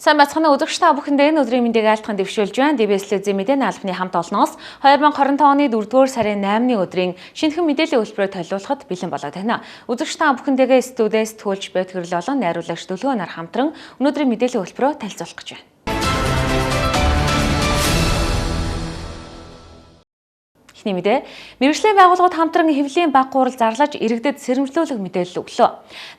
Сайн байцгаана үзэгч та бүхэндээ энэ өдрийн мэндийг айлтган дэвшүүлж байна. DBS телевизийн мэдээний албаны хамт олноос 2025 оны 4-р сарын 8-ны өдрийн шинэхэн мэдээллийн хөтөлбөрөөр толиулахад бэлэн болоод байна. Үзэгч та бүхэндээгээ студиэс сэтгүүлч Бэтгэрл болон найруулагч Дөлгөө нар хамтран өнөөдрийн мэдээллийн хөтөлбөрөөр танилцуулах гэж байна. Эхний мэдээ. Мэргэжлийн байгууллагууд хамтран хэвлэлийн баг гурал зарлаж иргэдэд сэрэмжлүүлэх мэдээлэл өглөө.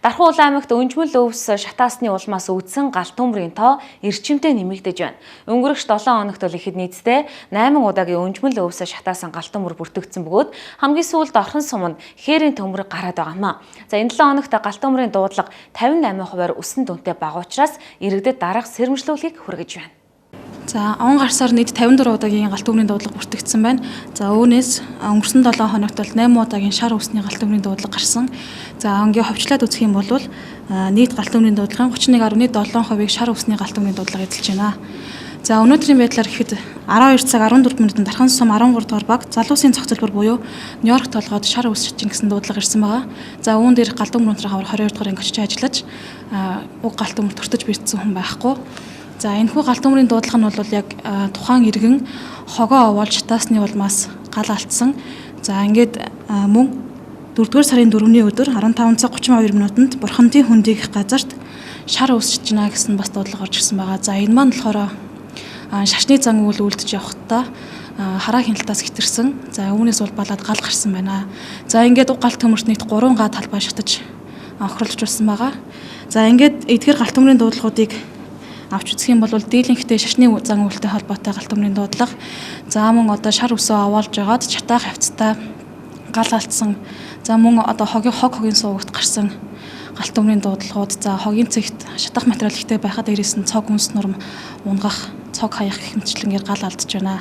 Дархан Улаан аймагт өнжмөл өвс шатаасны улмаас үүдсэн галт төмрийн тоо эрчимтэй нэмэгдэж байна. Өнгөрөх 7 хоногт бол ихэд нийтдээ 8 удаагийн өнжмөл өвс шатаасан галт төмөр бүртгэгдсэн бөгөөд хамгийн сүүлд Орхон суманд хээрийн төмөр гараад байгаа юм а. За энэ 7 хоногт галт төмрийн дуудлага 58%-аар өссөн дүнтэй бага учраас иргэдэд дараах сэрэмжлүүлгийг хүргэж байна. За он гарсаар нийт 54 удаагийн галт төмрийн дуудлага бүртгэгдсэн байна. За үүнээс өнгөрсөн 7 хоногт бол 8 удаагийн шар үсний галт төмрийн дуудлага гарсан. За ангийн ховчлаад үзэх юм бол нийт галт төмрийн дуудлагын 31.7%-ийг шар үсний галт төмрийн дуудлага эзэлж байна. За өнөөдрийн байдлаар гэхэд 12 цаг 14 минутанд Дархан сум 13 дугаар баг залуусын цогцлбор буюу Нью-Йорк толгойд шар үс шатжин гэсэн дуудлага ирсэн байгаа. За үүн дээр галт төмөр унтрах авар 22 дугаар анги очиж ажиллаж уг галт төмөр төртөж бэртсэн хүн байхгүй. За энэхүү галт төмрийн дуудлага нь бол яг тухайн иргэн хогоо овоолж шатаасны улмаас гал алдсан. За ингээд мөн 4-р сарын 4-ний өдөр 15 цаг 32 минутанд Бурхандын хөндийг газарт шар үсэж байна гэсэн бас дуудлага орж ирсэн байгаа. За энэ маань болохоор шашны зан үйл үлдэж явахдаа хараа хяналтаас хэтэрсэн. За үүнээс улбалаад гал гарсан байна. За ингээд уг галт төмөрт нийт 3 га талбай шатаж охирлжуулсан байгаа. За ингээд эдгээр галт төмрийн дуудлагуудыг авч үзэх юм бол дийлэнхтэй шашны зан үйлтэй холбоотой галт төмрийн дуудлага. За мөн одоо шар өсөө овоолж жагаад чатаах хавцтай гал алдсан. За мөн одоо хогийн хог хогийн суугт гарсан галт төмрийн дуудлагууд, за хогийн цэгт шатах материал ихтэй байхад дээрээс нь цог үнс нурм унгах, цог хаях гэх мэтчлэнгээр гал алдж байна.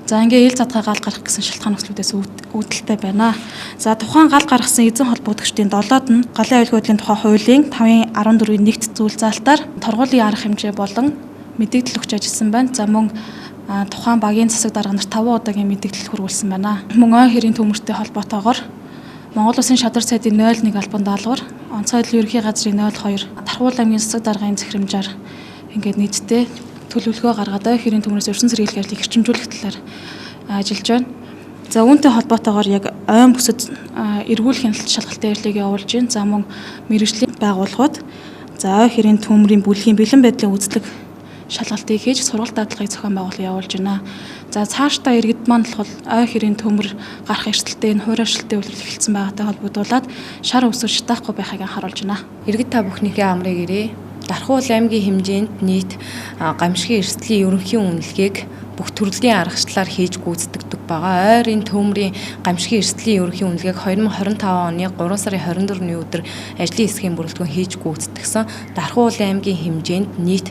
За ингээ ил задгай гал гарах гэсэн шалтгаан нөхцлүүдээс үүдэлтэй байна. За тухайн гал гаргасан эзэн холбогдогчдын 7-д нь галын аюулгүй байдлын тухай хуулийн 5-ын 14-ийн нэгт зүйл заалтаар торгуулийн арга хэмжээ болон мэдэгдэл өгч ажилласан байна. За мөн тухайн багийн засаг дарга нар 5 удаагийн мэдэгдэл хүргүүлсэн байна. Мөн ой хэрийн төмөртэй холбоотойгоор Монгол Улсын шадар сайдын 01 албан даалгавар, онцгой байдлын ерөнхий газрын 02, Тархуул аймгийн засаг даргын захирамжаар ингээд нийтдээ төлөвлөгөө гаргаад ой хэрийн төмрөөс өрсөн сэргийлэх ажлыг эрчимжүүлэх талаар ажиллаж байна. За үүнтэй холбоотойгоор яг ойн бүсэд эргүүл хяналт шалгалтын ажлыг явуулж байна. За мөн мэргэжлийн байгууллагууд за ой хэрийн төмрийн бүлгийн бэлэн байдлын үзлэг шалгалтыг хийж сургалт дадлагыг зохион байгуулалт явуулж байна. За цаашдаа иргэд маань болохоор ой хэрийн төмөр гарах эрсдэлтэй энэ хуурайшилтын үйлрэл эхэлсэн байгаатай холбогдуулаад шар өвсөж шатаахгүй байхыг анхааруулж байна. Иргэд та бүхнийхээ амрыг ирээ. Дархуул аймгийн хэмжээнд нийт гамшигын эрсдлийн ерөнхий үнэлгээг бүх төрлийн аргачлалаар хийж гүйцэтгэдэг байгаа. Ойрын төмрийн гамшигын эрсдлийн ерөнхий үнэлгээг 2025 оны 3 сарын 24-ний өдөр ажлын хэсгийн бүрэлдэхүүн хийж гүйцэтгэсэн. Дархуул аймгийн хэмжээнд нийт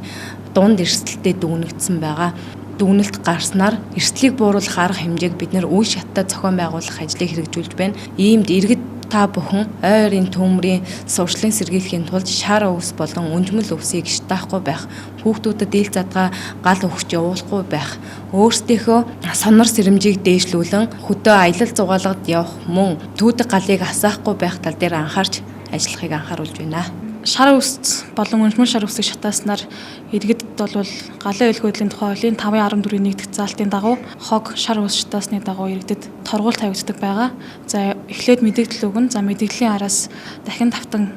дунд эрсдэлтэй дүгнэгдсэн байгаа. Дүгнэлт гарснаар эрсдлийг бууруулах арга хэмжээг бид нэр үе шаттай зохион байгуулах ажлыг хэрэгжүүлж байна. Иймд иргэд та бүхэн ойрын төмрийн сурчлалын сэргийлэхийн тулд шар өвс болон өнжмөл өвсийг шатаахгүй байх, хүүхдүүдэд ил задгаа гал өгч явуулахгүй байх, өөрсдийнхөө сонор сэрэмжийг дээшлүүлэн хөдөө аялал зугаалгад явах мөн түүдэг галыг асаахгүй байх тал дээр анхаарч ажиллахыг анхааруулж байна. Шар үс болон өнжмөл шар үсийг шатааснаар иргэдэд бол галын аюулгүй байдлын тухай хуулийн 5-14-ийн нэгдэх заалтын дагуу хог шар үс шатаасны дагуу иргэдэд торгуул тавигддаг байгаа. За эхлээд мэдэгдэл өгнө. За мэдэгдлийн араас дахин тавтан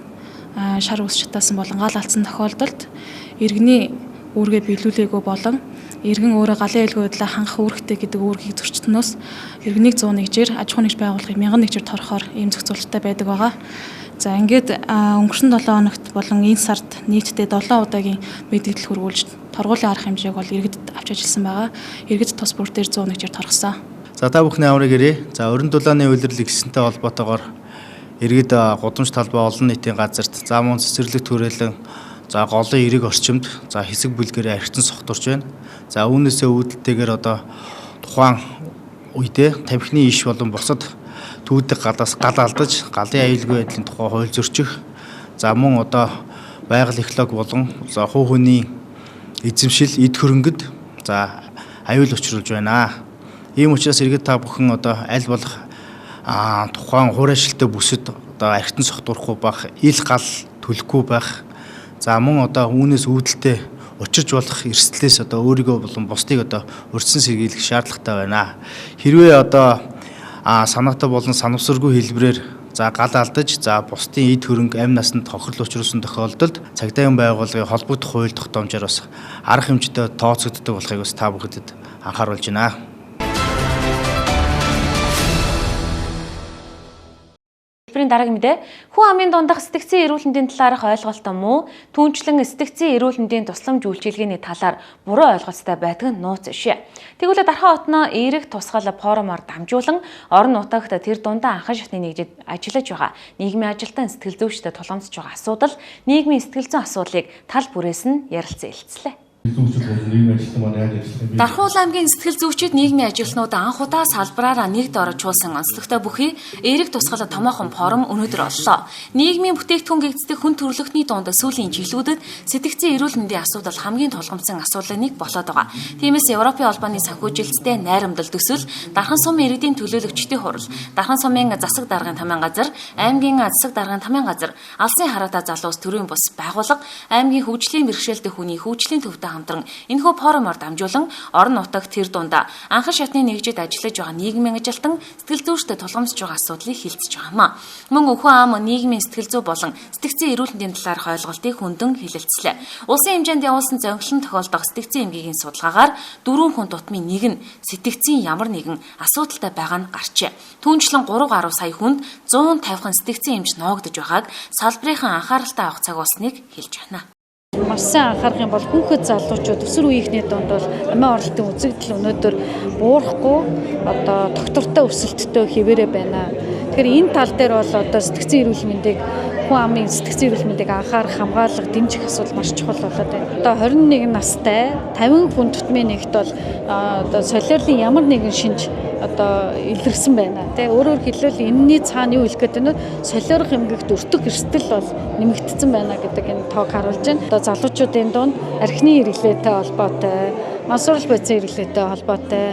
шар үс шатаасан болон гал алдсан тохиолдолд иргэний үүргээ биелүүлээгүй болон иргэн өөрөө галын аюулгүй байдлаа хангах үүрэгтэй гэдэг үүргийг зөрчтөнөөс иргэнийг 101-жээр аж ахуйн нэгж байгууллагыг 1001-жээр торохоор ийм зохицуулттай байдаг байгаа. За ингээд өнгөрсөн 7 хоногт болон энэ сард нийтдээ 7 удаагийн мэдэгдэл хүргүүлж торгуулийн арга хэмжээг бол иргэдэд авч ажилласан байгаа. Иргэд тус бүр дээр 101-жээр торгосон. За та бүхний амрыг ирээ. За өрн дулааны үйлрэл ихсэнтэй холбоотойгоор иргэд гудамж талбай олон нийтийн газарт за мөн цэцэрлэг төрөлн за голын эрэг орчимд за хэсэг бүлгэрээ архитан согтурч байна. За үүнээсээ үүдэлтэйгээр одоо тухайн үедээ тамхины иш болон бусад түүдэг галаас гал алдаж галын аюулгүй байдлын тухай хууль зөрчих за мөн одоо байгаль экологи болон за хувь хүний эзэмшил эд хөрөнгөд за аюул учруулж байна. Ийм учраас иргэд та бүхэн одоо аль болох тухайн хуурайшилтай бүсэд одоо архитан согтуурахгүй байх, ил гал төлөхгүй байх. За мөн одоо үүнээс үүдэлтэй учирч болох эрсдлээс одоо өөрийгөө болон бусдыг одоо урьдчилан сэргийлэх шаардлагатай байна. Хэрвээ одоо санаатай болон санамсаргүй хэлбэрээр за гал алдаж, за бусдын эд хөрөнгө, амь насанд хохирол учруулсан тохиолдолд цагдаагийн байгууллагын холбогдох хууль тогтоомжоор бас арга хэмжээтэй тооцогддог болохыг бас та бүхэнд анхааруулж байна. Хэлбэрийн дараагийн мэдээ хүн амын дундах сэтгцийн эрүүл мэндийн талаарх ойлголт муу, түүнчлэн сэтгцийн эрүүл мэндийн тусламж үйлчилгээний талаар буруу ойлголттой байдаг нь нууц биш. Тэгвэл Дархан хотноо эерэг тусгал форумоор дамжуулан орон нутагт тэр дундаа анхан шатны нэгжид ажиллаж байгаа нийгмийн ажилтан сэтгэл зүйчтэй тулгамдсаж байгаа асуудал, нийгмийн сэтгэл зүйн асуудлыг тал бүрээс нь ярилцсан хэлцлээ. Дархан аймгийн сэтгэл зүйчид нийгмийн ажилтнууд анх удаа салбараараа нэгд оржуулсан онцлогтой бүхий эерэг тусгал томоохон форум өнөөдөр боллоо. Нийгмийн бүтээгдэхүүн гэгддэг хүн төрөлхтний дунд сүүлийн жилүүдэд сэтгцийн эрүүл мэндийн асуудал хамгийн тулгамдсан асуудлын нэг болоод байгаа. Тиймээс Европын холбооны санхүүжилттэй найрамдал төсөл, Дархан сумын иргэдийн төлөөлөгчдийн хурал, Дархан сумын засаг даргын тамийн газар, аймгийн засаг даргын тамийн газар, алсын хараатай залуус төрийн бус байгууллага, аймгийн хөгжлийн бэрхшээлтэй хүний хөгжлийн төвтэй хамтран энэхүү форумоор дамжуулан орон нутагт тэр дундаа анхан шатны нэгжид ажиллаж байгаа нийгмийн ажилтан сэтгэл зүйчтэй тулгамдсаж байгаа асуудлыг хилцэж байгаа юм. Мөн өхөн ам нийгмийн сэтгэл зүй болон сэтгцийн эрүүл мэндийн талаарх ойлголтыг хүндэн хэлэлцлээ. Улсын хэмжээнд явуулсан зөнгөлөн тохиолдох сэтгцийн эмгэгийн судалгаагаар 4 хүн тутмын нэг нь сэтгцийн ямар нэгэн асуудалтай байгаа нь гарчээ. Түүнчлэн 3 гаруй сая хүнд 150 сэтгцийн эмч ноогдож байгааг салбарынхан анхааралтай авах цаг болсныг хэлж байна. Маш сайн анхаарах юм бол хүүхэд залуучууд өсвөр үеийнхний дунд бол амиа орлолтын үзэгдэл өнөөдөр буурахгүй одоо доктортой өсөлттэй хэвээрээ байна. Тэгэхээр энэ тал дээр бол одоо сэтгцийн эрүүл мэндийг хүн амын сэтгцийн эрүүл мэндийг анхаарах, хамгаалах, дэмжих асуудал маш чухал болоод байна. Одоо 21 настай 50 хүн тутмын нэгт бол одоо солиорлын ямар нэгэн шинж одоо илэрсэн байна. Тэ өөрөөр хэлбэл энэний цаана юу хэлэх гээд байна вэ? Солиорох эмгэгт өртөх эрсдэл бол нэмэгдсэн байна гэдэг энэ тоог харуулж байна. Одоо залуучуудын дунд архины хэрэглээтэй холбоотой, мансуурал бодисын хэрэглээтэй холбоотой,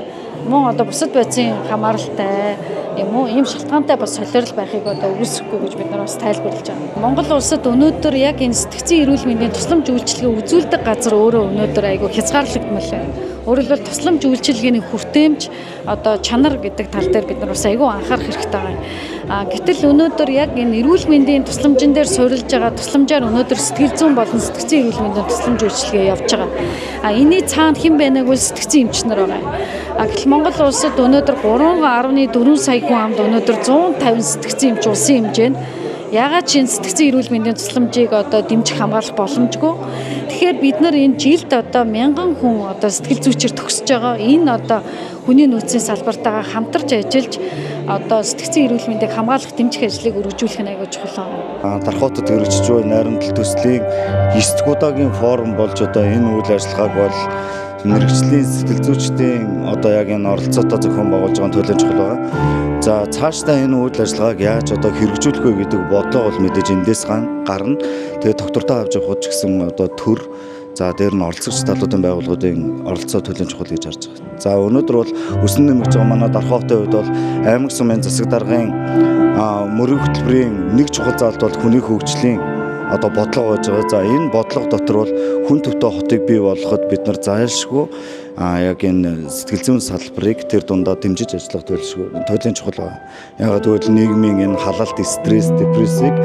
мөн одоо бусад бодисын хамааралтай юм уу ийм шалтгаантай бас солиорол байхыг одоо үгүйсэхгүй гэж бид нар бас тайлбарлаж байгаа. Монгол улсад өнөөдөр яг энэ сэтгцийн эрүүл мэндийн тусламж үйлчилгээ үзүүлдэг газар өөрөө өнөөдөр айгүй хязгаарлагдмал байна. Өөрөөр хэлбэл тусламж үйлчилгээний хүртээмж одоо чанар гэдэг тал дээр бид нар бас айгүй анхаарах хэрэгтэй байгаа юм. Гэтэл өнөөдөр яг энэ эрүүл мэндийн тусламжин дээр суурилж байгаа тусламжаар өнөөдөр сэтгэл зүйн болон сэтгцийн эрүүл мэндийн тусламж үйлчилгээ явж байгаа. Энэний цаана хэн байна гэвэл сэтгцийн эмч нар байгаа юм. Гэтэл Монгол улсад өнөөдөр 3.4 сая хүн амд өнөөдөр 150 сэтгцийн эмч улсын хэмжээнд. Ягаад ч энэ сэтгцийн эрүүл мэндийн тусламжийг одоо дэмжих хамгаалах боломжгүй. Тэгэхээр бид нар энэ жилд одоо 1000 хүн одоо сэтгэл зүйчээр төгсөж байгаа. Энэ одоо хүний нөөцийн салбартаагаа хамтарч ажиллаж одоо сэтгцийн эрүүл мэндийг хамгаалах дэмжих ажлыг өргөжүүлэх нь аягүй чухал байна. Дархан хотод өргөжж буй найрамдал төслийн 9 дахь удаагийн форум болж одоо энэ үйл ажиллагааг бол мэргэжлийн сэтгэл зүйчдийн одоо яг энэ оролцоотой зохион байгуулж байгаа төлөв чухал байгаа. За цаашдаа энэ үйл ажиллагааг яаж одоо хэрэгжүүлэх вэ гэдэг бодлого бол мэдээж эндээс гарна. Тэгээд доктортой авч явахад ч гэсэн одоо төр за дээр нь оролцогч талуудын байгууллагуудын оролцоо төлөв чухал гэж харж байгаа. За өнөөдөр бол өсөн нэмэгдэж байгаа манай Дархан хотын хувьд бол аймаг сумын засаг даргын мөрийн хөтөлбөрийн нэг чухал заалт бол хүний хөгжлийн одоо бодлого байж байгаа. За энэ бодлого дотор бол хүн төвтэй хотыг бий болгоход бид нар зайлшгүй яг энэ сэтгэл зүйн салбарыг тэр дундаа дэмжиж ажиллах туйлын чухал байна. Яагаад гэвэл нийгмийн энэ халалт, стресс, депрессийг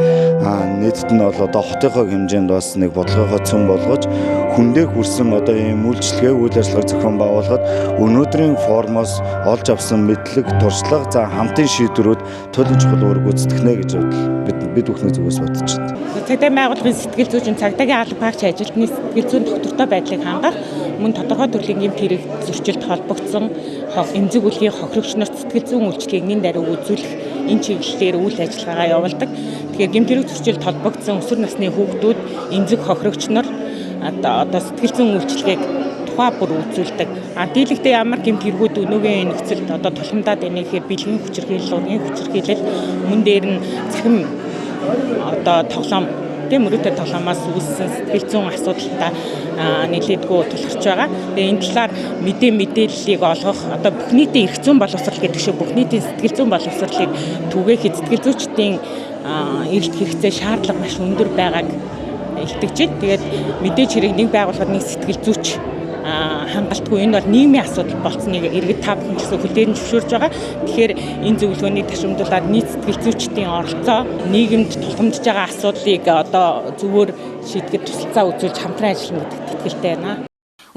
нийтэд нь бол одоо хотынхоо хэмжээнд бас нэг бодлогынхоо цөм болгож хүндээ хүрсэн одоо ийм үйлчлэгээ үйл ажиллагааг зохион байгуулахад өнөөдрийн форумоос олж авсан мэдлэг, туршлага, за хамтын шийдвэрүүд туйлын чухал үүрэг гүйцэтгэх нэ гэж бид бүхний зүгээс бодож байна. Цагдаагийн байгууллагын сэтгэл зүйчин цагдаагийн алба багч ажилтны сэтгэл зүйн доктортой байдлыг хангах мөн тодорхой төрлийн гэмт хэрэг зөрчилд холбогдсон эмзэг үлгийн хохирогч нарт сэтгэл зүйн үйлчилгээг нэн даруй үзүүлэх энэ чиглэлээр үйл ажиллагаагаа явуулдаг. Тэгэхээр гэмт хэрэг зөрчилд холбогдсон өсвөр насны хүүхдүүд, эмзэг хохирогч нар одоо сэтгэл зүйн үйлчилгээг тухай бүр үзүүлдэг. Дийлэгтээ ямар гэмт хэрэгүүд өнөөгийн нөхцөлд одоо тулгамдаад байна гэхээр бэлгийн хүчирхийлэл, ургийн хүчирхийлэл, мөн дээр нь цахим одоо тоглоом тийм мөрөөдө тоглоомоос үүссэн сэтгэл зүйн асуудалтай нэлээдгүй тулгарч байгаа. Тэгээ энэ талаар мэдээллийг олгох одоо бүх нийтийн эрх зүйн боловсрол гэдэг шиг бүх нийтийн сэтгэл зүйн боловсролыг түгээхэд сэтгэл зүйчдийн эрэлт хэрэгцээ шаардлага маш өндөр байгааг илтгэж байна. Тэгээд мэдээж хэрэг нэг байгууллагад нэг сэтгэл зүйч хангалтгүй, энэ бол нийгмийн асуудал болцсныг иргэд та бүхэн ч гэсэн хүлээн зөвшөөрж байгаа. Тэгэхээр энэ зөвлөгөөнийг ташамдуулаад нийт сэтгэл зүйчдийн оролцоо нийгэмд тулгамдж байгаа асуудлыг одоо зөвөр шийдэхэд тусалцаа үзүүлж хамтран ажиллана гэдэгт итгэлтэй байна.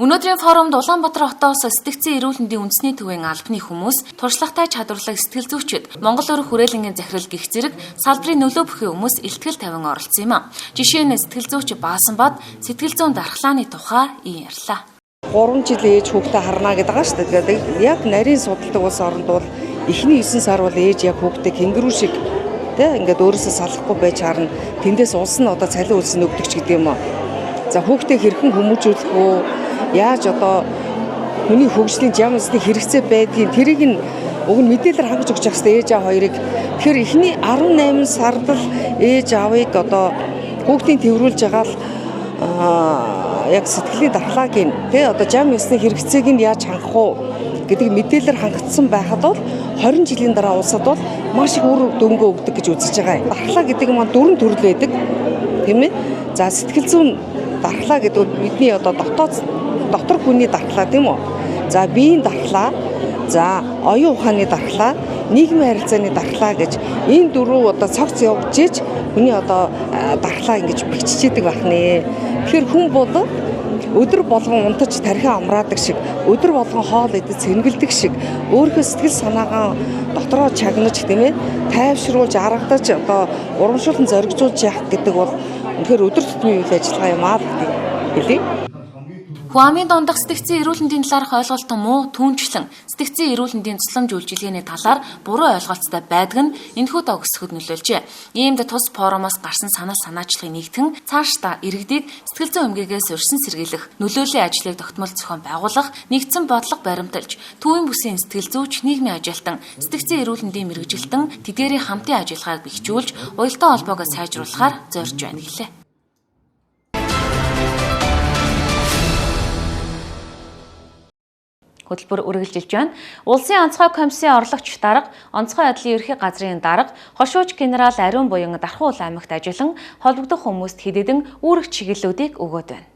Өнөөдрийн форумд Улаанбаатар хотоос сэтгцийн эрүүл мэндийн үндэсний төвийн албаны хүмүүс, туршлагатай чадварлаг сэтгэл зүйчид, Монгол өрх хүрээлэнгийн захирал гих зэрэг салбарын нөлөө бүхий хүмүүс илтгэл тавин оролцсон юм а. Жишээ нь сэтгэл зүйч Баасанбад сэтгэл зүйн дархлааны тухай ийм ярьлаа. 3 жил ээж хүүхдээ харна гэдэг байгаа шүү дээ. Тэгээд яг нарийн судалдаг улс оронд бол эхний 9 сар бол ээж яг хүүхдээ кенгуру шиг тэ ингээд өөрөөсөө салахгүй байж харна. Тэндээс улс нь одоо цалин үлс нь өгдөг ч гэдэг юм уу. За хүүхдээ хэрхэн хүмүүжүүлэх үү? Яаж одоо хүний хөгжлийн зам ёсны хэрэгцээ байдгийг тэрийг нь уг нь мэдээлэлээр хангаж өгч явах хэрэгтэй ээж аав хоёрыг. Тэгэхээр эхний 18 сард л ээж аавыг одоо хүүхдийн тэрвэрлж байгаа л яг сэтгэлийн дархлааг нь тий одоо зам ёсны хэрэгцээг нь яаж хангах уу гэдэг мэдээлэлээр хангагдсан байхад бол 20 жилийн дараа улсад бол маш их үр дүнгээ өгдөг гэж үзэж байгаа юм. Дархлаа гэдэг маань дөрвөн төрөл байдаг, тийм ээ. За сэтгэл зүйн дархлаа гэдэг нь бидний одоо дотор хүний дархлаа, тийм үү? За биеийн дархлаа, за оюун ухааны дархлаа, нийгмийн харилцааны дархлаа гэж энэ дөрөв одоо цогц явж иж хүний одоо дархлаа ингэж бэхжижээдэг байх нэ. Тэгэхээр хүн бол өдөр болгон унтаж тархиа амраадаг шиг, өдөр болгон хоол идэж цэнгэлдэг шиг өөрийнхөө сэтгэл санаагаа дотроо чагнаж, тийм ээ, тайвшруулж, аргадаж одоо урамшуулан зоригжуулж явах гэдэг бол үнэхээр өдөр тутмын үйл ажиллагаа юм аа гэдэг хэлье. Хүн амын дундах сэтгцийн эрүүл мэндийн талаарх ойлголт муу түүнчлэн сэтгцийн эрүүл мэндийн тусламж үйлчилгээний талаар буруу ойлголттой байдаг нь энэхүү доо өсөхөд нөлөөлжээ. Иймд тус форумоос гарсан санал санаачлагын нэгтгэн цаашдаа иргэдийг сэтгэл зүйн эмгээгээс урьдчилан сэргийлэх, нөлөөлийн ажлыг тогтмол зохион байгуулах, нэгдсэн бодлого баримталж, төвийн бүсийн сэтгэл зүйч, нийгмийн ажилтан, сэтгцийн эрүүл мэндийн мэргэжилтэн тэдгээрийн хамтын ажиллагааг бэхжүүлж, уялдаа холбоог сайжруулахаар зорж байна гэлээ. Хөтөлбөр үргэлжилж байна. Улсын онцгой комиссийн орлогч дарга, онцгой байдлын ерхий газрын дарга, хошууч генерал Ариун Буян Дархуул аймагт ажиллан холбогдох хүмүүст хэд хэдэн үүрэг чиглэлүүдийг өгөөд байна.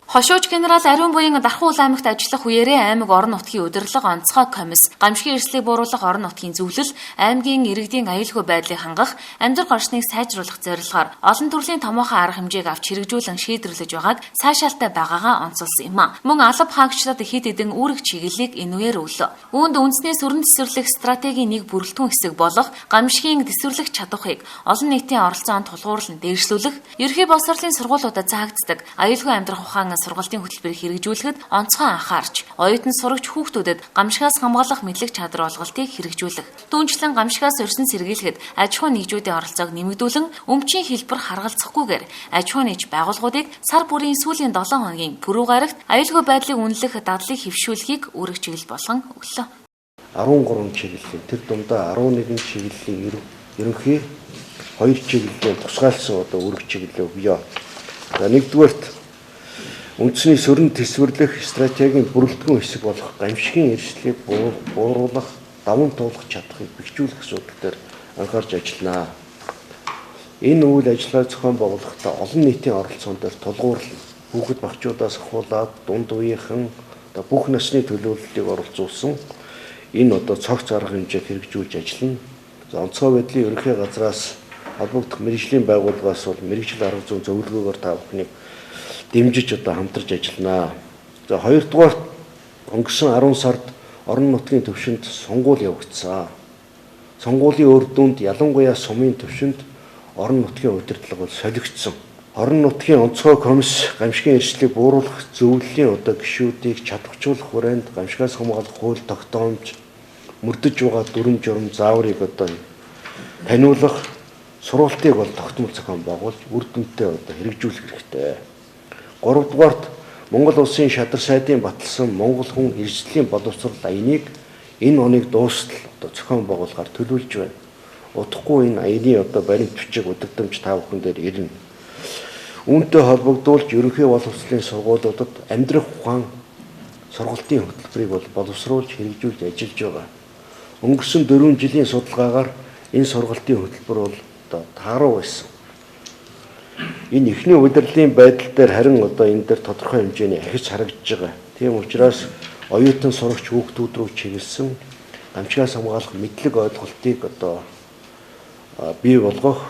Хошууч генерал Ариун Буян Дархуул аймагт ажиллах үеэрээ аймаг орон нутгийн удирдлага, онцгой комисс, гамшигын эрсдлийг бууруулах орон нутгийн зөвлөл, аймгийн иргэдийн аюулгүй байдлыг хангах, амьдрах орчныг сайжруулах зорилгоор олон төрлийн томоохон арга хэмжээг авч хэрэгжүүлэн шийдвэрлэж байгааг сайшаалтай байгаагаа онцолсон юм а. Мөн алба хаагчлаад хэд хэдэн үүрэг чиглэлийг энэ үеэр өглөө. Үүнд үндэсний сүрэн тэсвэрлэх стратегийн нэг бүрэлдэхүүн хэсэг болох гамшигын тэсвэрлэх чадварыг олон нийтийн оролцоонд тулгуурлан дээшлүүлэх, ерхий боловсролын сургуулиудад заагддаг аюулгүй амьдрах ухаан сургалтын хөтөлбөрийг хэрэгжүүлэхэд онцгой анхаарч, оюутан сурагч хүүхдүүдэд гамшигаас хамгаалах мэдлэг чадвар олголтыг хэрэгжүүлэх. Түүнчлэн гамшигаас урьдчилан сэргийлэхэд аж ахуйн нэгжүүдийн оролцоог нэмэгдүүлэн өмчийн хэлбэр харгалзахгүйгээр аж ахуйн нэгж байгууллагуудыг сар бүрийн сүүлийн 7 хоногийн пүрэв гарагт аюулгүй байдлыг үнэлэх дадлыг хэвшүүлэхийг үүрэг чиглэл болгон өглөө. 13 чиглэлийн тэр дундаа 11 чиглэлийн ерөнхий 2 чиглэлийн тусгаалсан одоо үүрэг чиглэлээ өгье. За нэгдүгээрт үндэсний сөрөн тэсвэрлэх стратегийн бүрэлдэхүүн хэсэг болох гамшигын эрсдлийг бууруулах, даван туулах чадхыг бэхжүүлэх асуудал дээр анхаарч ажиллана. Энэ үйл ажиллагааг зохион байгуулахдаа олон нийтийн оролцоон дээр тулгуурлана. Хүүхэд багчуудаас ахуулаад дунд үеийнхэн одоо бүх насны төлөөллийг оролцуулсан энэ одоо цогц арга хэмжээг хэрэгжүүлж ажиллана. За онцгой байдлын ерөнхий газраас холбогдох мэргэжлийн байгууллагаас бол мэргэжил арга зүйн зөвлөгөөгөөр та бүхнийг дэмжиж одоо хамтарч ажиллана. За хоёрдугаар өнгөрсөн 10 сард орон нутгийн төвшөнд сонгуул явагдсан. Сонгуулийн үр дүнд ялангуяа сумын төвшөнд орон нутгийн удирдлага бол солигдсон. Орон нутгийн онцгой комисс гамшигын эрсдлийг бууруулах зөвлөлийн одоо гишүүдийг чадварчуулах хүрээнд гамшигаас хамгаалах хууль тогтоомж мөрдөж байгаа дүрэм журам зааврыг одоо таниулах сургалтыг бол тогтмол зохион байгуулж үр дүнтэй одоо хэрэгжүүлэх хэрэгтэй. Гуравдугаарт Монгол улсын шадар сайдын баталсан Монгол хүн эрсдлийн боловсрол аяныг энэ оныг дуустал одоо зохион байгуулахаар төлөвлөж байна. Удахгүй энэ аяны одоо баримт бичиг удирдамж та бүхэн дээр ирнэ. Үүнтэй холбогдуулж ерөнхий боловсролын сургуулиудад амьдрах ухаан сургалтын хөтөлбөрийг бол боловсруулж хэрэгжүүлж ажиллаж байгаа. Өнгөрсөн 4 жилийн судалгаагаар энэ сургалтын хөтөлбөр бол одоо тааруу байсан. Энэ эхний улирлын байдал дээр харин одоо энэ дээр тодорхой хэмжээний ахиж харагдаж байгаа. Тийм учраас оюутан сурагч хүүхдүүд рүү чиглэсэн гамшигаас хамгаалах мэдлэг ойлголтыг одоо бий болгох,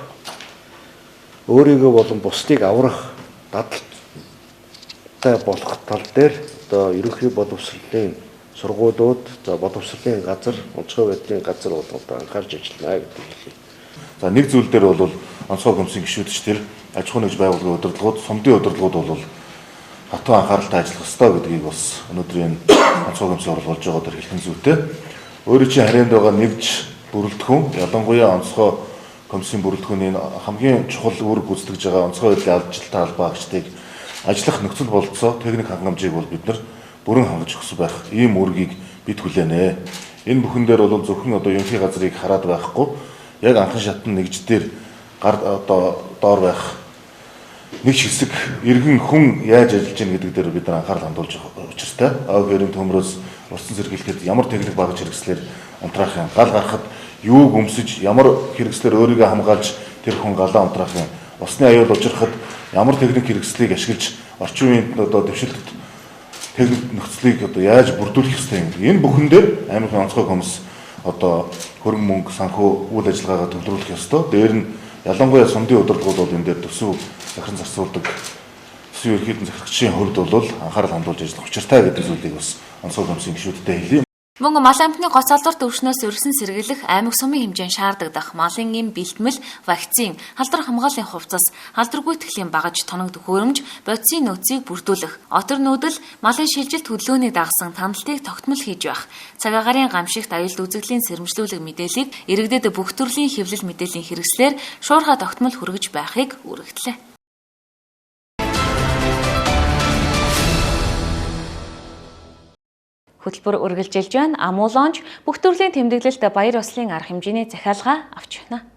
өөрийгөө болон бусдыг аврах дадалтай болох тал дээр одоо ерөнхий боловсролын сургуулиуд, за боловсролын газар, онцгой байдлын газар бол одоо анхаарч ажиллана гэдгийг хэлье. За нэг зүйл дээр бол онцгой комиссийн гишүүд ч тэр аж ахуйн нэгж байгууллагын удирдлагууд, сумдын удирдлагууд бол хатуу анхааралтай ажиллах ёстой гэдгийг бас өнөөдрийн онцгой комиссийн хурал болж байгаа дээр хэлэх зүйтэй. Өөрийн чинь харьяанд байгаа нэгж бүрэлдэхүүн, ялангуяа онцгой комиссийн бүрэлдэхүүний хамгийн чухал үүрэг гүйцэтгэж байгаа онцгой байдлын алдажилттай албан агчдыг ажиллах нөхцөл бололцоо, техник хангамжийг бол бид нар бүрэн хангаж өгсөн байх ийм үүргийг бид хүлээнэ. Энэ бүхэн дээр бол зөвхөн одоо ерөнхий газрыг хараад байхгүй, яг анхан шатны нэгждэр гар одоо доор байх нэг хэсэг иргэн хүн яаж ажиллаж байна гэдэг дээр бид нар анхаарал хандуулж учиртай. Ог ерэн төмрөөс уртсан сэргийлэхэд ямар техник багаж хэрэгслээр унтраах юм, гал гарахад юуг өмсөж, ямар хэрэгслээр өөрийгөө хамгаалж тэр хүн галаа унтраах юм, усны аюул учрахад ямар техник хэрэгслийг ашиглаж орчин үеийн одоо дэвшилтэд техник нөхцөлийг одоо яаж бүрдүүлэх ёстой юм. Энэ бүхэн дээр аймгийн онцгой комисс одоо хөрөнгө мөнгө санхүү үйл ажиллагаагаа төвлөрүүлэх ёстой. Дээр нь ялангуяа сумдын удирдлагууд бол энэ дээр төсөв захиран зарцуулдаг төсвийн ерөнхийдэн захирагчийн хувьд бол анхаарал хандуулж ажиллах учиртай гэдэг зүйлийг бас онцгой комиссийн гишүүдтэй хэлье. Мөн мал амьтны гоц алдар төвшнөөс өрсөн сэргийлэх аймаг сумын хэмжээнд шаардагдах малын эм бэлтгэл, вакцин, халдвар хамгааллын хувцас, халдвар гүйтгэлийн багаж, тоног төхөөрөмж, бодисын нөөцийг бүрдүүлэх, отор нүүдэл, малын шилжилт хөдөлгөөнийг дагасан тандалтыг тогтмол хийж байх, цаг агаарын гамшигт аюулт үзэгдлийн сэрэмжлүүлэг мэдээллийг иргэдэд бүх төрлийн хэвлэл мэдээллийн хэрэгслээр шуурхай тогтмол хүргэж байхыг үүрэгтлээ. Хөтөлбөр үргэлжилж байна. Амуулонж бүх төрлийн тэмдэглэлт баяр ёслолын арга хэмжээний захиалга авч байна.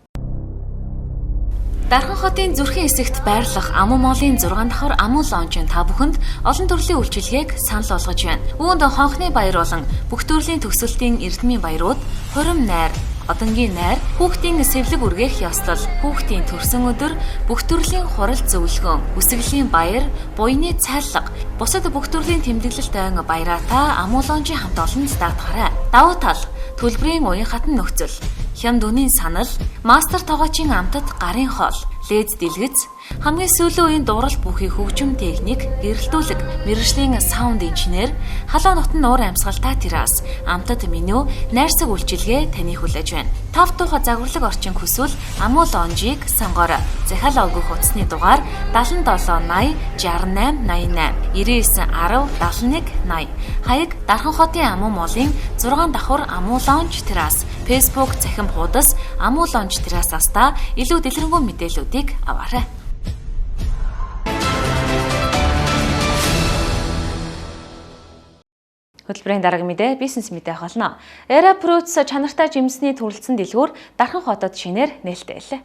Дархан хотын зүрхийн хэсэгт байрлах Амуу молын 6 давхар Амуу лонжийн та бүхэнд олон төрлийн үйлчилгээг санал болгож байна. Үүнд хонхны баяр болон бүх төрлийн төгсөлтийн эрдмийн баярууд, хурим найр, одонгийн найр, хүүхдийн сэвлэг үргээх ёслол, хүүхдийн төрсөн өдөр, бүх төрлийн хурал зөвлөгөөн, үсгэлийн баяр, буйны цайлга, бусад бүх төрлийн тэмдэглэлт ойн баяраатай Амуу лонжийн хамт олонд даатгаарай. Давуу тал, төлбөрийн уян хатан нөхцөл, хямд үнийн санал, мастер тогоочийн амтат гарын хоол, лез дэлгэц, хамгийн сүүлийн үеийн дуурал бүхий хөгжим техник, гэрэлтүүлэг, мэргэжлийн саунд инженер, халуун нутан нуур амьсгалтай террас, амтат меню, найрсаг үйлчилгээ таны хүлээж байна. Тав тухай загварлаг орчин хүсвэл Амуу лонжийг сонгоорой. Захиалга өгөх утасны дугаар 77 80 68 88 99 10 71 80. Хаяг Дархан хотын Амуу молын 6 давхар Амуу лонж террас. Facebook цахим хуудас Амуу лонж террасаас та илүү дэлгэрэнгүй мэдээллүүдийг аваарай. Хөтөлбөрийн дараагийн мэдээ бизнес мэдээ болно. Era Fruits чанартай жимсний төрөлцсөн дэлгүүр Дархан хотод шинээр нээлттэй байлаа.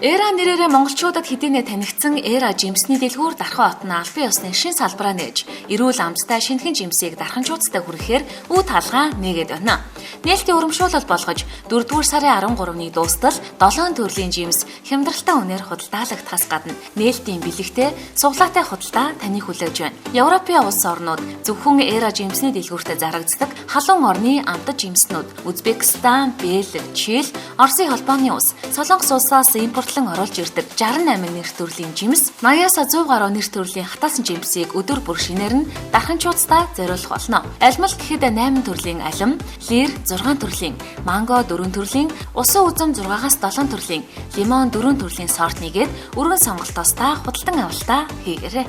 Эра нэрээрээ монголчуудад хэдийнэ танигдсан Эра жимсний дэлгүүр Дархан хот нь албан ёсны шин салбараа нээж, эрүүл амттай шинэхэн жимсийг дарханчуудтай хүргэхээр үе талгаа нээгээд байна. Нээлтийн урамшуулал болгож 4-р сарын 13-ны дуустал 7 төрлийн жимс хямдралтай үнээр худалдаалагдахаас гадна нээлтийн бэлэгтэй суглаатай худалдаа таны хүлээж байна. Европын улс орнууд зөвхөн Эра жимсний дэлгүүртээ зарагддаг халуун орны амтат жимснүүд Узбекистан, Бельги, Чили, Оросын холбооны улс, Солонгос улсаас импортлон оруулж ирдэг 68 нэр төрлийн жимс, 80-аас 100 гаруй нэр төрлийн хатаасан жимсийг өдөр бүр шинээр нь дарханчуудтай зориулах болно. Алмал гэхэд 8 төрлийн алим, лир 6 төрлийн, манго 4 төрлийн, усан үзэм 6-аас 7 төрлийн, лимон 4 төрлийн сорт нэгээд өргөн сонголтоос та худалдан авалтаа хийгээрэй.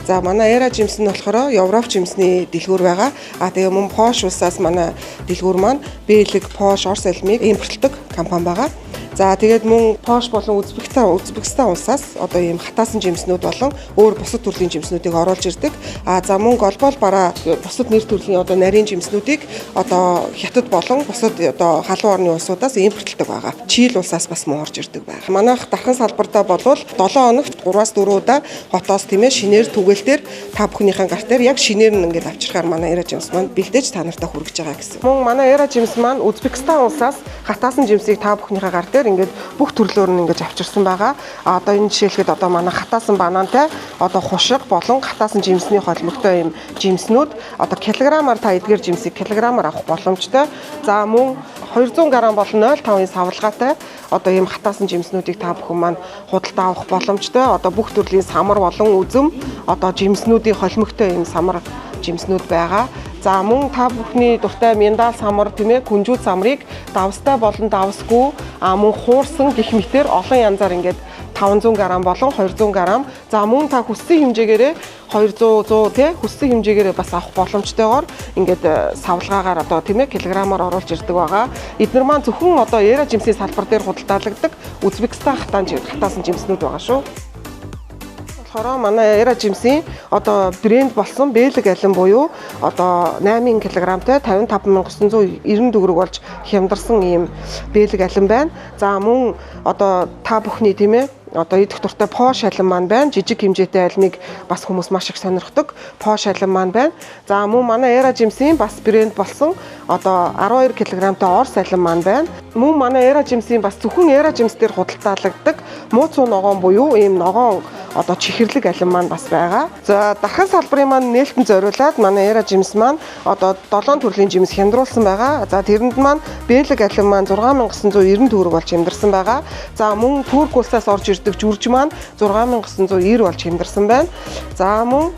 За манай Эра жимс нь болохоор Европ жимсний дэлгүүр байгаа. А тэгээ мөн Пош улсаас манай дэлгүүр маань Бельги, Пош, Орос алимыг импортлдог компани байгаа. За тэгээд мөн Пош болон Узбекистан улсаас одоо ийм хатаасан жимснүүд болон өөр бусад төрлийн жимснүүдийг оруулж ирдэг. А за мөн голбол бараа бусад нэр төрлийн одоо нарийн жимснүүдийг одоо Хятад болон бусад одоо халуун орны улсуудаас импортлдог байгаа. Чили улсаас бас мөн орж ирдэг байна. Манайх Дархан салбартаа болвол 7 хоногт 3-4 удаа хотоос тийм шинээр түгээлтээр та бүхнийхэн гар дээр яг шинээр нь ингээд авчирхаар манай Эра жимс маань бэлдээж та нартай хүргэж байгаа гэсэн. Мөн манай Эра жимс маань Узбекистан улсаас хатаасан жимсийг та бүхнийхээ гар дээр дээр ингээд бүх төрлөөр нь ингэж авчирсан байгаа. А одоо энэ жишээлхэд одоо манай хатаасан банантай одоо хушиг болон хатаасан жимсний холимогтой юм жимснүүд одоо килограммаар та эдгээр жимсийг килограммаар авах боломжтой. За мөн 200 г болон 0.5-ын савлгаатай одоо ийм хатаасан жимснүүдийг та бүхэн маань худалдаа авах боломжтой. Одоо бүх төрлийн самар болон үзэм одоо жимснүүдийн холимогтой ийм самар жимснүүд байгаа. За мөн та бүхний дуртай миндал самар тийм ээ күнжүүд самрыг давстай болон давсгүй мөн хуурсан гих мэтэр олон янзаар ингээд 500 г болон 200 г. За мөн та хүссэн хэмжээгээрээ 200 100 тий хүссэн хэмжээгээрээ бас авах боломжтойгоор ингээд савлгаагаар одоо тийм ээ килограммаар оруулж ирдэг байгаа. Эднэр маань зөвхөн одоо Эра жимсийн салбар дээр худалдаалагддаг Узбекистан хатаасан жимснүүд байгаа шүү. Болохоор манай Эра жимсийн одоо брэнд болсон Бэлэг алим буюу одоо 8 кг-тай 55,990 төгрөг болж хямдарсан ийм Бэлэг алим байна. За мөн одоо та бүхний тийм ээ одоо идэх дуртай Пош алим маань байна. Жижиг хэмжээтэй алимыг бас хүмүүс маш их сонирхдог. Пош алим маань байна. За мөн манай Эра жимсийн бас брэнд болсон одоо 12 кг-тай Орс алим маань байна. Мөн манай Эра жимсийн бас зөвхөн Эра жимс дээр худалдаалагддаг мууцуу ногоон буюу ийм ногоон одоо чихэрлэг алим маань бас байгаа. За дархан салбарын маань нээлтэн зориулаад манай Эра жимс маань одоо 7 төрлийн жимс хямдруулсан байгаа. За тэрэнд маань Бэлэг алим маань 6990 төгрөг болж хямдарсан байгаа. За мөн Турк улсаас орж ирдэг жүрж маань 6990 болж хямдарсан байна. За мөн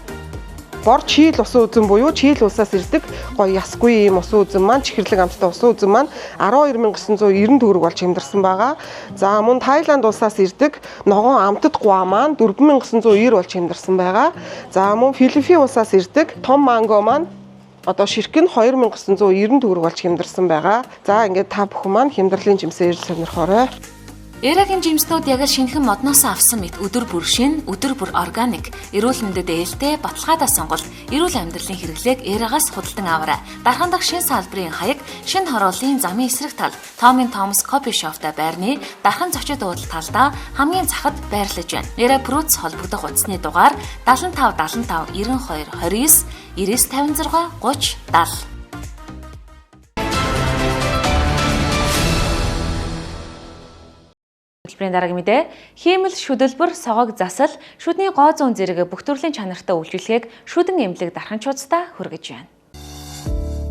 бор чийл усан үзэм буюу чийл улсаас ирдэг гоё ясгүй ийм усан үзэм маань чихэрлэг амттай усан үзэм маань 12990 төгрөг болж хямдарсан байгаа. За мөн Таиланд улсаас ирдэг ногоон амтд гуа маань 4990 болж хямдарсан байгаа. За мөн Филиппин улсаас ирдэг том манго маань одоо ширхэг нь 2990 төгрөг болж хямдарсан байгаа. За ингээд та бүхэн маань хямдралын жимсээ ирж сонирхоорой. Эрагийн жимснүүд яг л шинэхэн модноос авсан мэт өдөр бүр шин, өдөр бүр органик, эрүүл мэндэд ээлтэй, баталгаатай сонголт, эрүүл амьдралын хэрэглээг Эрагаас худалдан аваарай. Дархан дахь шин салбарын хаяг, шин хорооллын замын эсрэг тал, Томын Томс кофе шоптой байрны дархан зочид уудал талдаа хамгийн захад байрлаж байна. Эра Прүц холбогдох утасны дугаар 75 75 92 29 99 56 30 70. Хөтөлбөрийн дараагийн мэдээ хиймэл шүдэлбэр согог засал шүдний гоо зүүн зэрэг бүх төрлийн чанартай үйлчилгээг шүдэн эмнэлэг дарханчуудтай хүргэж байна.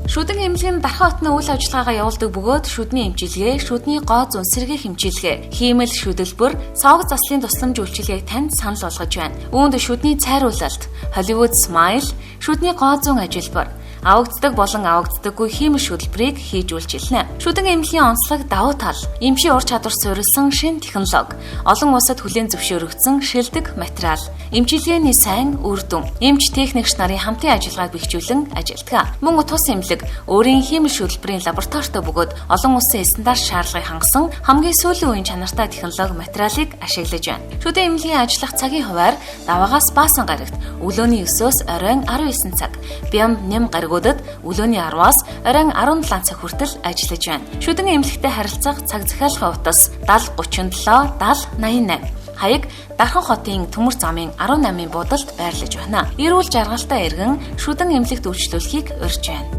Шүдэн эмнэлэг нь Дархан хотны үйл ажиллагаагаа явуулдаг бөгөөд шүдний эмчилгээ, шүдний гоо зүүн сэргээх эмчилгээ, хиймэл шүдэлбэр, согог заслын тусламж үйлчилгээг танд санал болгож байна. Үүнд шүдний цайруулалт, Hollywood Smile, шүдний гоо зүүн ажилбар, авагддаг болон авагддаггүй хиймэл шүдэлбэрийг хийж үйлчилнэ. Шүдэн эмнэлгийн онцлог давуу тал, эмчийн ур чадвар суурилсан шин технологи, олон улсад хүлээн зөвшөөрөгдсөн шилдэг материал, эмчилгээний сайн үр дүн, эмч техникч нарын хамтын ажиллагааг бэхжүүлэн ажилладаг. Мөн тус эмнэлэг өөрийн хиймэл шүдэлбэрийн лабораторитой бөгөөд олон улсын стандарт шаардлагыг хангасан хамгийн сүүлийн үеийн чанартай технологи материалыг ашиглаж байна. Шүдэн эмнэлгийн ажиллах цагийн хуваар даваагаас баасан гарагт өглөөний 9-өөс оройн 19 цаг, Бямб нэм гаригуудад өглөөний 10-аас оройн 17 цаг хүртэл ажиллаж байна. Шүдэн эмнэлэгтэй харилцах цаг захиалгын утас 70 37 70 88. Хаяг Дархан хотын Төмөр замын 18-ын буудалд байрлаж байна. Эрүүл жаргалтай иргэн шүдэн эмнэлэгт үйлчлүүлэхийг урьж байна.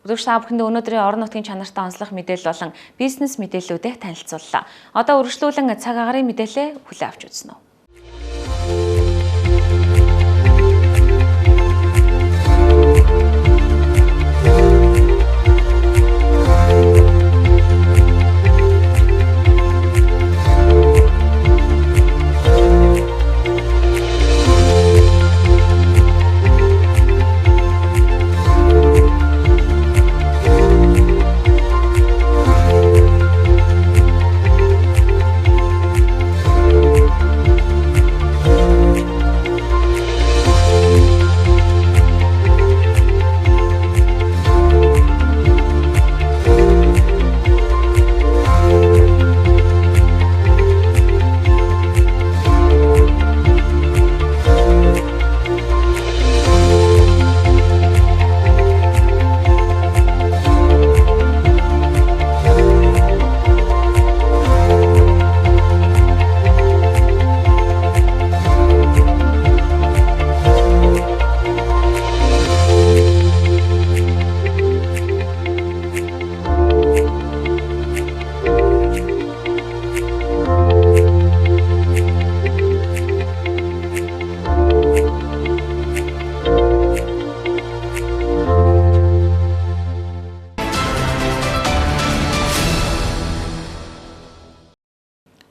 Өдөрч та бүхэнд өнөөдрийн орон нутгийн чанартай онцлог мэдээлэл болон бизнес мэдээллүүдэд танилцууллаа. Одоо үргэлжлүүлэн цаг агаарын мэдээлэлээ хүлээн авч үзнэ.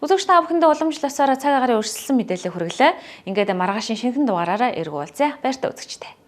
Үзэгч та бүхэндээ уламжлал ёсоороо цаг агаарын өрсөлсөн мэдээлэл хүргэлээ. Ингээд маргаашийн шинэхэн дугаараараа эргүү уулзъя. Баяртай үзэгчдээ.